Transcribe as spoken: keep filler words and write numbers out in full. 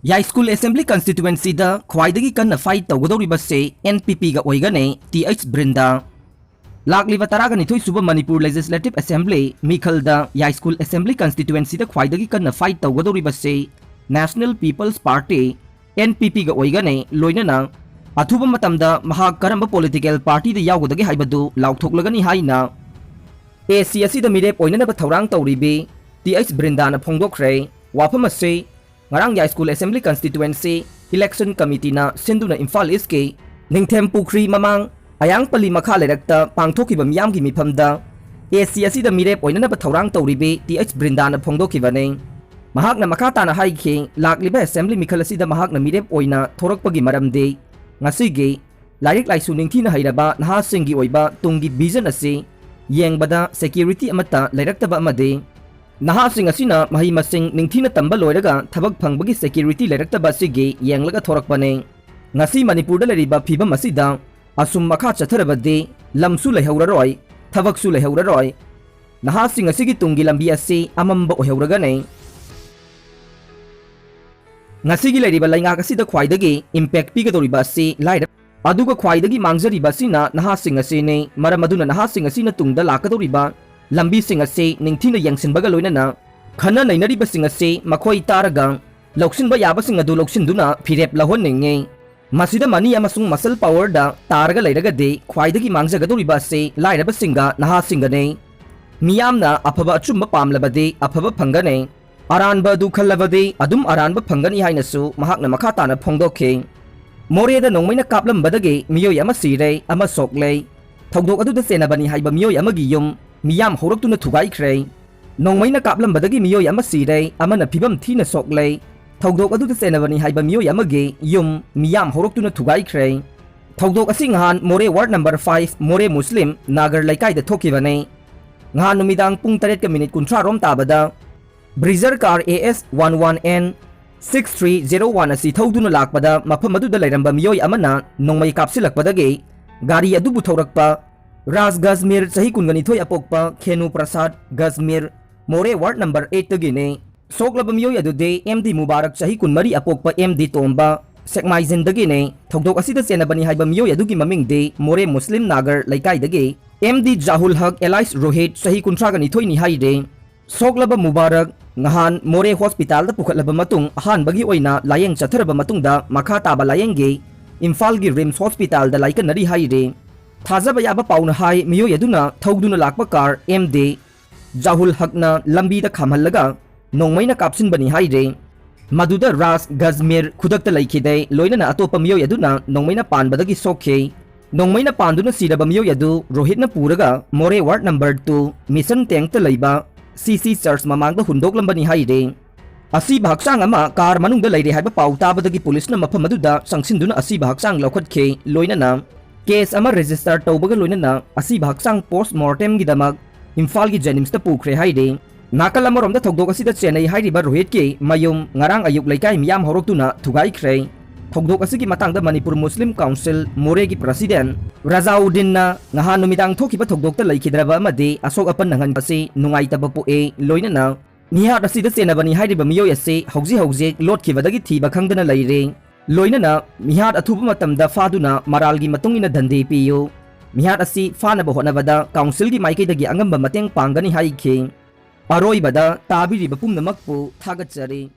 ꯌꯥꯏꯁ꯭ꯀꯨꯜ Assembly Constituencyꯗ ꯈ꯭ꯋꯥꯏꯗꯒꯤ ꯀꯟꯅ fight ꯇꯧꯒꯗꯧꯔꯤꯕꯁꯦ NPPꯒ ꯑꯣꯏꯒꯅꯤ, ꯇꯤ ꯑꯩꯆ ꯕ꯭ꯔꯤꯟꯗꯥ꯫ ꯂꯥꯛꯂꯤꯕ ꯇꯔꯥꯒ ꯅꯤꯊꯣꯏ ꯁꯨꯕ ꯃꯅꯤꯄꯨꯔ Legislative Assembly ꯃꯤꯈꯜꯗ ꯌꯥꯏꯁ꯭ꯀꯨꯜ Assembly Constituencyꯗ ꯈ꯭ꯋꯥꯏꯗꯒꯤ ꯀꯟꯅ fight ꯇꯧꯒꯗꯧꯔꯤꯕꯁꯤ National People's Party, NPPꯒ ꯑꯣꯏꯒꯅꯤ, ꯂꯣꯏꯅꯅ ꯑꯊꯨꯕ ꯃꯇꯝꯗ ꯃꯍꯥꯛ ꯀꯔꯝꯕ political partyꯗ ꯌꯥꯎꯒꯗꯒꯦ ꯍꯥꯏꯕꯗꯨ ꯂꯥꯎꯊꯣꯛꯂꯒꯅꯤ ꯍꯥꯏꯅ ꯑꯦ ꯁꯤ ꯑꯁꯤꯗ ꯃꯤꯔꯦꯞ ꯑꯣꯏꯅꯅꯕ ꯊꯧꯔꯥꯡ ꯇꯧꯔꯤꯕꯤ ꯇꯤ ꯑꯩꯆ ꯕ꯭ꯔꯤꯟꯗꯥꯅ ꯐꯣꯡꯗꯣꯛꯈ꯭ꯔꯦ꯫ ꯋꯥꯐꯝ ꯑꯁꯤ ꯉꯔꯥꯡ ꯌꯥꯏꯁ꯭ꯀꯨꯜ Assembly Constituency Election Committeeꯅ ꯁꯤꯟꯗꯨꯅ ꯏꯝꯐꯥꯜ ꯏꯁ꯭ꯠꯀꯤ ꯅꯤꯡꯊꯦꯝ ꯄꯨꯈ꯭ꯔꯤ ꯃꯃꯥꯡ ꯑꯌꯥꯡꯄꯜꯂꯤ ꯃꯈꯥ ꯂꯩꯔꯛꯇ ꯄꯥꯡꯊꯣꯛꯈꯤꯕ ꯃꯤꯌꯥꯝꯒꯤ ꯃꯤꯐꯝꯗ ꯑꯦ ꯁꯤ ꯑꯁꯤꯗ ꯃꯤꯔꯦꯞ ꯑꯣꯏꯅꯅꯕ ꯊꯧꯔꯥꯡ ꯇꯧꯔꯤꯕꯤ ꯇꯤ ꯑꯩꯆ ꯕ꯭ꯔꯤꯟꯗꯥꯅ ꯐꯣꯡꯗꯣꯛꯈꯤꯕꯅꯤ꯫ ꯃꯍꯥꯛꯅ ꯃꯈꯥ ꯇꯥꯅ ꯍꯥꯏꯈꯤ, ꯂꯥꯛꯂꯤꯕ Assembly ꯃꯤꯈꯜ ꯑꯁꯤꯗ ꯃꯍꯥꯛꯅ ꯃꯤꯔꯦꯞ ꯑꯣꯏꯅ ꯊꯣꯔꯛꯄꯒꯤ ꯃꯔꯝꯗꯤ ꯉꯁꯤꯒꯤ ꯂꯥꯏꯔꯤꯛ ꯂꯥꯏꯁꯨ ꯅꯤꯡꯊꯤꯅ ꯍꯩꯔꯕ ꯅꯍꯥꯁꯤꯡꯒꯤ ꯑꯣꯏꯕ ꯇꯨꯡꯒꯤ vision ꯑꯁꯤ ꯌꯦꯡꯕꯗ security ꯑꯃꯠꯇ ꯂꯩꯔꯛꯇꯕ ꯑꯃꯗꯤ ꯅꯍꯥꯁꯤꯡ ꯑꯁꯤꯅ ꯃꯍꯩ ꯃꯁꯤꯡ ꯅꯤꯡꯊꯤꯅ ꯇꯝꯕ ꯂꯣꯏꯔꯒ ꯊꯕꯛ ꯐꯪꯕꯒꯤ security ꯂꯩꯔꯛꯇꯕ ꯑꯁꯤꯒꯤ ꯌꯦꯡꯂꯒ ꯊꯣꯔꯛꯄꯅꯤ꯫ ꯉꯁꯤ ꯃꯅꯤꯄꯨꯔꯗ ꯂꯩꯔꯤꯕ ꯐꯤꯕꯝ ꯑꯁꯤꯗ ꯑꯁꯨꯝ ꯃꯈꯥ ꯆꯠꯊꯔꯕꯗꯤ ꯂꯝꯁꯨ ꯂꯩꯍꯧꯔꯔꯣꯏ, ꯊꯕꯛꯁꯨ ꯂꯩꯍꯧꯔꯔꯣꯏ꯫ ꯅꯍꯥꯁꯤꯡ ꯑꯁꯤꯒꯤ ꯇꯨꯡꯒꯤ ꯂꯝꯕꯤ ꯑꯁꯤ ꯑꯃꯝꯕ ꯑꯣꯏꯍꯧꯔꯒꯅꯤ꯫ ꯉꯁꯤꯒꯤ ꯂꯩꯔꯤꯕ ꯂꯩꯉꯥꯛ ꯑꯁꯤꯗ ꯈ꯭ꯋꯥꯏꯗꯒꯤ impact ꯄꯤꯒꯗꯧꯔꯤꯕ ꯑꯁꯤ ꯂꯥꯏꯔ-, ꯑꯗꯨꯒ ꯈ꯭ꯋꯥꯏꯗꯒꯤ ꯃꯥꯡꯖꯔꯤꯕ ꯑꯁꯤꯅ ꯅꯍꯥꯁꯤꯡ ꯑꯁꯤꯅꯤ꯫ ꯃꯔꯝ ꯑꯗꯨꯅ ꯅꯍꯥꯁꯤꯡ ꯑꯁꯤꯅ ꯇꯨꯡꯗ ꯂꯥꯛꯀꯗꯧꯔꯤꯕ ꯂꯝꯕꯤꯁꯤꯡ ꯑꯁꯤ ꯅꯤꯡꯊꯤꯅ ꯌꯦꯡꯁꯤꯟꯕꯒ ꯂꯣꯏꯅꯅ ꯈꯟꯅ ꯅꯩꯅꯔꯤꯕꯁꯤꯡ ꯑꯁꯤ ꯃꯈꯣꯏ ꯇꯥꯔꯒ ꯂꯧꯁꯤꯟꯕ ꯌꯥꯕꯁꯤꯡ ꯑꯗꯨ ꯂꯧꯁꯤꯟꯗꯨꯅ ꯐꯤꯔꯦꯞ ꯂꯧꯍꯟꯅꯤꯡꯉꯤ꯫ ꯃꯁꯤꯗ money ꯑꯃꯁꯨꯡ muscle powerꯗ ꯇꯥꯔꯒ ꯂꯩꯔꯒꯗꯤ ꯈ꯭ꯋꯥꯏꯗꯒꯤ ꯃꯥꯡꯖꯒꯗꯧꯔꯤꯕ ꯑꯁꯤ ꯂꯥꯏꯔꯕꯁꯤꯡꯒ ꯅꯍꯥꯁꯤꯡꯒꯅꯤ꯫ ꯃꯤꯌꯥꯝꯅ ꯑꯐꯕ ꯑꯆꯨꯝꯕ ꯄꯥꯝꯂꯕꯗꯤ ꯑꯐꯕ ꯐꯪꯒꯅꯤ꯫ ꯑꯔꯥꯟꯕ ꯑꯗꯨ ꯈꯜꯂꯕꯗꯤ ꯑꯗꯨꯝ ꯑꯔꯥꯟꯕ ꯐꯪꯒꯅꯤ ꯍꯥꯏꯅꯁꯨ ꯃꯍꯥꯛꯅ ꯃꯈꯥ ꯇꯥꯅ ꯐꯣꯡꯗꯣꯛꯈꯤ꯫ ꯃꯣꯔꯦꯗ ꯅꯣꯡꯃꯩꯅ ꯀꯥꯞꯂꯝꯕꯗꯒꯤ ꯃꯤꯑꯣꯏ ꯑꯃ ꯁꯤꯔꯦ, ꯑꯃ ꯁꯣꯛꯂꯦ꯫ ꯊꯧꯗꯣꯛ ꯑꯗꯨꯗ ꯆꯦꯟꯅꯕꯅꯤ ꯍꯥꯏꯕ ꯃꯤꯑꯣꯏ ꯑꯃꯒꯤ ꯌꯨꯝ ꯃꯤꯌꯥꯝ ꯍꯧꯔꯛꯇꯨꯅ ꯊꯨꯒꯥꯏꯈ꯭ꯔꯦ꯫ ꯅꯣꯡꯃꯩꯅ ꯀꯥꯞꯂꯝꯕꯗꯒꯤ ꯃꯤꯑꯣꯏ ꯑꯃ ꯁꯤꯔꯦ, ꯑꯃꯅ ꯐꯤꯕꯝ ꯊꯤꯅ ꯁꯣꯛꯂꯦ꯫ ꯊꯧꯗꯣꯛ ꯑꯗꯨꯗ ꯆꯦꯟꯅꯕꯅꯤ ꯍꯥꯏꯕ ꯃꯤꯑꯣꯏ ꯑꯃꯒꯤ ꯌꯨꯝ ꯃꯤꯌꯥꯝ ꯍꯧꯔꯛꯇꯨꯅ ꯊꯨꯒꯥꯏꯈ꯭ꯔꯦ꯫ ꯊꯧꯗꯣꯛ ꯑꯁꯤ ꯉꯍꯥꯟ ꯃꯣꯔꯦ ward number five ꯃꯣꯔꯦ ꯃꯨꯁꯂꯤꯝ ꯅꯥꯒꯔ ꯂꯩꯀꯥꯏꯗ ꯊꯣꯛꯈꯤꯕꯅꯤ꯫ ꯉꯍꯥꯟ ꯅꯨꯃꯤꯗꯥꯡ ꯄꯨꯡ ꯇꯔꯦꯠꯀ ꯃꯤꯅꯤꯠ ꯀꯨꯟꯊ꯭ꯔꯥ ꯔꯣꯝ ꯇꯥꯕꯗ Breezer car A S one one N six three zero one ꯑꯁꯤ ꯊꯧꯗꯨꯅ ꯂꯥꯛꯄꯗ ꯃꯐꯝ ꯑꯗꯨꯗ ꯂꯩꯔꯝꯕ ꯃꯤꯑꯣꯏ ꯑꯃꯅ ꯅꯣꯡꯃꯩ ꯀꯥꯞꯁꯤꯜꯂꯛꯄꯗꯒꯤ ꯒꯥꯔꯤ ꯑꯗꯨꯕꯨ ꯊꯧꯔꯛꯄ ꯔꯥꯖ ꯒꯖꯃꯤꯔ, ꯆꯍꯤ ꯀꯨꯟꯒ ꯅꯤꯊꯣꯏ ꯑꯄꯣꯛꯄ ꯈꯦꯅꯨ ꯄ꯭ꯔꯁꯥꯗ ꯒꯖꯃꯤꯔ, ꯃꯣꯔꯦ ward number eightꯇꯒꯤꯅꯤ꯫ ꯁꯣꯛꯂꯕ ꯃꯤꯑꯣꯏ ꯑꯗꯨꯗꯤ ꯑꯦꯝ ꯗꯤ ꯃꯨꯕꯥꯔꯛ, ꯆꯍꯤ ꯀꯨꯟꯃꯔꯤ, ꯑꯄꯣꯛꯄ ꯑꯦꯝ ꯗꯤ ꯇꯣꯝꯕ, ꯁꯦꯛꯃꯥꯏꯖꯤꯟꯗꯒꯤꯅꯤ꯫ ꯊꯧꯗꯣꯛ ꯑꯁꯤꯗ ꯆꯦꯟꯅꯕꯅꯤ ꯍꯥꯏꯕ ꯃꯤꯑꯣꯏ ꯑꯗꯨꯒꯤ ꯃꯃꯤꯡꯗꯤ ꯃꯣꯔꯦ ꯃꯨꯁꯂꯤꯝ ꯅꯥꯒꯔ ꯂꯩꯀꯥꯏꯗꯒꯤ ꯑꯦꯝ ꯗꯤ ꯖꯥꯍꯨꯜ ꯍꯛ alias ꯔꯣꯍꯤꯠ, ꯆꯍꯤ ꯀꯨꯟꯊ꯭ꯔꯥꯒ ꯅꯤꯊꯣꯏꯅꯤ ꯍꯥꯏꯔꯦ꯫ ꯁꯣꯛꯂꯕ ꯃꯨꯕꯥꯔꯛ ꯉꯍꯥꯟ ꯃꯣꯔꯦ ꯍꯣꯁꯄꯤꯇꯥꯜꯗ ꯄꯨꯈꯠꯂꯕ ꯃꯇꯨꯡ ꯑꯍꯥꯟꯕꯒꯤ ꯑꯣꯏꯅ ꯂꯥꯌꯦꯡ ꯆꯠꯊꯔꯕ ꯃꯇꯨꯡꯗ ꯃꯈꯥ ꯇꯥꯕ ꯂꯥꯌꯦꯡꯒꯤ ꯏꯝꯐꯥꯜꯒꯤ ꯔꯤꯝꯁ ꯍꯣꯁꯄꯤꯇꯥꯜꯗ ꯂꯥꯏꯀꯠꯅꯔꯤ ꯍꯥꯏꯔꯦ꯫ ꯊꯥꯖꯕ ꯌꯥꯕ ꯄꯥꯎꯅ ꯍꯥꯏ, ꯃꯤꯑꯣꯏ ꯑꯗꯨꯅ ꯊꯧꯗꯨꯅ ꯂꯥꯛꯄ ꯀꯥꯔ ꯑꯦꯝ ꯗꯤ ꯖꯥꯍꯨꯜ ꯍꯛꯅ ꯂꯝꯕꯤꯗ ꯈꯥꯝꯍꯜꯂꯒ ꯅꯣꯡꯃꯩꯅ ꯀꯥꯞꯁꯤꯟꯕꯅꯤ ꯍꯥꯏꯔꯦ꯫ ꯃꯗꯨꯗ ꯔꯥꯖ ꯒꯖꯃꯤꯔ ꯈꯨꯗꯛꯇ ꯂꯩꯈꯤꯗꯦ, ꯂꯣꯏꯅꯅ ꯑꯇꯣꯞꯄ ꯃꯤꯑꯣꯏ ꯑꯗꯨꯅ ꯅꯣꯡꯃꯩꯅ ꯄꯥꯟꯕꯗꯒꯤ ꯁꯣꯛꯈꯤ꯫ ꯅꯣꯡꯃꯩꯅ ꯄꯥꯟꯗꯨꯅ ꯁꯤꯔꯕ ꯃꯤꯑꯣꯏ ꯑꯗꯨ ꯔꯣꯍꯤꯠꯅ ꯄꯨꯔꯒ ꯃꯣꯔꯦ ꯋꯥꯔꯗ ꯅꯝꯕꯔ ꯇꯨ ꯃꯤꯁꯟ ꯇꯦꯡꯇ ꯂꯩꯕ ꯁꯤ ꯁꯤ ꯆꯔꯆ ꯃꯃꯥꯡꯗ ꯍꯨꯟꯗꯣꯛꯂꯝꯕꯅꯤ ꯍꯥꯏꯔꯦ꯫ ꯑꯁꯤꯕ ꯍꯛꯆꯥꯡ ꯑꯃ ꯀꯥꯔ ꯃꯅꯨꯡꯗ ꯂꯩꯔꯦ ꯍꯥꯏꯕ ꯄꯥꯎ ꯇꯥꯕꯗꯒꯤ ꯄꯨꯂꯤꯁꯅ ꯃꯐꯝ ꯑꯗꯨꯗ ꯆꯪꯁꯤꯟꯗꯨꯅ ꯑꯁꯤꯕ ꯍꯛꯆꯥꯡ ꯂꯧꯈꯠꯈꯤ꯫ ꯂꯣꯏꯅꯅ ꯀꯦꯁ ꯑꯃ ꯔꯦꯖꯤꯁꯇꯔ ꯇꯧꯕꯒ ꯂꯣꯏꯅꯅ ꯑꯁꯤꯕ ꯍꯛꯆꯥꯡ ꯄꯣꯁ ꯃꯣꯔꯇꯦꯝꯒꯤꯗꯃꯛ ꯏꯝꯐꯥꯜꯒꯤ ꯖꯦꯅꯤꯝꯁꯇ ꯄꯨꯈ꯭ꯔꯦ ꯍꯥꯏꯔꯤ꯫ ꯅꯥꯀꯜ ꯑꯃꯔꯣꯝꯗ ꯊꯧꯗꯣꯛ ꯑꯁꯤꯗ ꯆꯦꯟꯅꯩ ꯍꯥꯏꯔꯤꯕ ꯔꯣꯍꯤꯠꯀꯤ ꯃꯌꯨꯝ ꯉꯔꯥꯡ ꯑꯌꯨꯛ ꯂꯩꯀꯥꯏ ꯃꯤꯌꯥꯝ ꯍꯧꯔꯛꯇꯨꯅ ꯊꯨꯒꯥꯏꯈ꯭ꯔꯦ꯫ ꯊꯧꯗꯣꯛ ꯑꯁꯤꯒꯤ ꯃꯇꯥꯡꯗ ꯃꯅꯤꯄꯨꯔ ꯃꯨꯁꯂꯤꯝ ꯀꯥꯎꯟꯁꯤꯜ ꯃꯣꯔꯦꯒꯤ ꯄ꯭ꯔꯁꯤꯗꯦꯟ ꯔꯖꯥꯎꯗꯤꯟꯅ ꯉꯍꯥꯟ ꯅꯨꯃꯤꯗꯥꯡ ꯊꯣꯛꯈꯤꯕ ꯊꯧꯗꯣꯛꯇ ꯂꯩꯈꯤꯗ꯭ꯔꯕ ꯑꯃꯗꯤ ꯑꯁꯣꯛ ꯑꯄꯟ ꯅꯪꯍꯟꯕꯁꯤ ꯅꯨꯡꯉꯥꯏꯇꯕ ꯄꯣꯛꯏ꯫ ꯂꯣꯏꯅꯅ ꯃꯤꯍꯥꯠ ꯑꯁꯤꯗ ꯆꯦꯟꯅꯕꯅꯤ ꯍꯥꯏꯔꯤꯕ ꯃꯤꯑꯣꯏ ꯑꯁꯤ ꯍꯧꯖꯤꯛ ꯍꯧꯖꯤꯛ ꯂꯣꯠꯈꯤꯕꯗꯒꯤ ꯊꯤꯕ ꯈꯪꯗꯅ ꯂꯩꯔꯤ꯫ ꯂꯣꯏꯅꯅ ꯃꯤꯍꯥꯠ ꯑꯊꯨꯕ ꯃꯇꯝꯗ ꯐꯥꯗꯨꯅ ꯃꯔꯥꯜꯒꯤ ꯃꯇꯨꯡ ꯏꯟꯅ ꯗꯟꯗꯤ ꯄꯤꯌꯨ꯫ ꯃꯤꯍꯥꯠ ꯑꯁꯤ ꯐꯥꯅꯕ ꯍꯣꯠꯅꯕꯗ ꯀꯥꯎꯟꯁꯤꯜꯒꯤ ꯃꯥꯏꯀꯩꯗꯒꯤ ꯑꯉꯝꯕ ꯃꯇꯦꯡ ꯄꯥꯡꯒꯅꯤ ꯍꯥꯏꯈꯤ꯫ ꯑꯔꯣꯏꯕꯗ ꯇꯥꯕꯤꯔꯤꯕ ꯄꯨꯝꯅꯃꯛꯄꯨ ꯊꯥꯒꯠꯆꯔꯤ꯫